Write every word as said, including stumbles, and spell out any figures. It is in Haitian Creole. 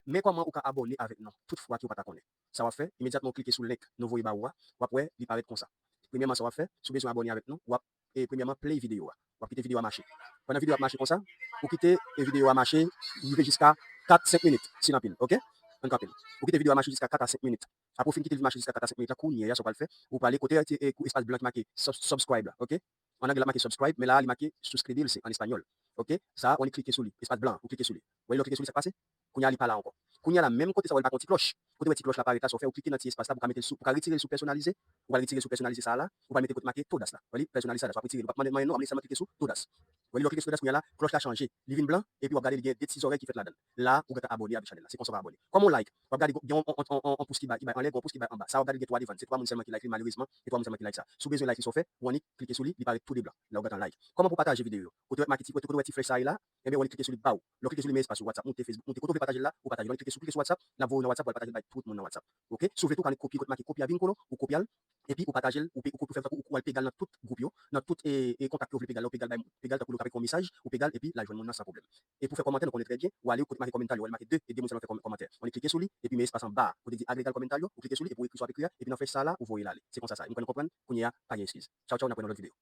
Men kòman ou ka abòne avèk nou, tout fwa ke w pa ta konnen. Sa w ap fè, imedyatman w klike sou link nou voye ba ou a, w ap wè li parèt konsa. Premyèman, sa w ap fè, si w bezwen abòne avèk nou, w ap, e, premyèman, play videyo a. W ap kite videyo a mache. Pandan videyo a ap mache konsa, ou kite, e, videyo a mache, rive jiska kat, senk minit, si l anpil, oke? Ann kanpe l. Ou kite videyo a mache jiska kat a senk minit. Apre w fin kite l mache jiska kat a senk minit la, kounye a, sa w pral fè, ou prale kote, e, espas blan ki make sub-, subscribe la, oke? An anglè, l ap make subscribe, men la a, li make suscribirse an espanyòl. Oke? Sa a, w annik klike sou li. Espas blan an, ou klike sou li. Ou wè lè w klike sou li, sa k pase? Kounye a, li pa la ankò. Kounye a la, menm kote sa a, w wè l make yon ti klòch. Kote w wè ti klòch la parèt la, sa w fè, ou klike nan ti espas la pou w ka mete l sou, pou w ka retire l sou pèsonalize. Ou pral retire l sou pèsonalize sa a la, ou pral mete kote make Todas la. Wè li, pèsonalize sa a, sa w ap retire l. Ou p ap mande, mande non, w ap sèlman klike sou Todas. Wè li, lè w klike sou Todas kounye a la, klòch la chanje. Li vin blan, epi w ap gade li gen de ti zòrèy ki fèt ladan l. La, ou gentan abòne avèk chanèl la. Se konsa w abòne. Kòman w like? W ap gade gen yon, yon, yon, yon, yon pous ki bay, ki bay anlè, gen yon pous ki bay anba. Sa w ap gade gen twa devan. Se twa moun sèlman ki like li, malerezman, e twa moun sèlman ki like sa. Si w bezwen like li, sa w fè, ou annik klike sou li, li parèt tou de blan. La, ou gentan like. Kòman pou w pataje videyo yo? Kote w wè make ti, kote, kote w wè ti flèch sa a ye la, ebyen, ou annik klike sou li, baw. Lè w klike sou li, men espas ou WhatsApp moute, Facebook moute. Kote w vle pataje l la, ou pataje l. Ou annik klike sou, klike sou WhatsApp, l ap voye w nan WhatsApp, w al pataje l bay tout moun nan WhatsApp. Oke? Si w vle tou, ou ka annik kopye kote make kopi a vin kolo, ou kopye l, epi ou pataje l, ou pe-, ou kopye, ou fè tankou ou, ou al pega l nan tout gwoup yo, nan tout, e, e kontak ke w vle pega l la, ou pega l bay moun, pega l tankou lè w ka peye yon mesaj, ou pega l epi l al jwenn moun nan san pwoblèm. E pou fè kòmantè, nou konnen trè byen, ou ale kote make kòmantè yo, ou wè li make de, e de moun sèlman fè kòm-, kòmantè. Ou annik klike sou li, epi men espas anba, kote di agregar kòmantè yo, ou klike sou li, epi ou ekri sa w ap ekri a, epi nan flèch sa a la, ou voye l ale. Se konsa sa ye. M kwè nou konprann, kounye a, pa gen eskiz. Tchaw, tchaw, n ap wè nan lòt videyo.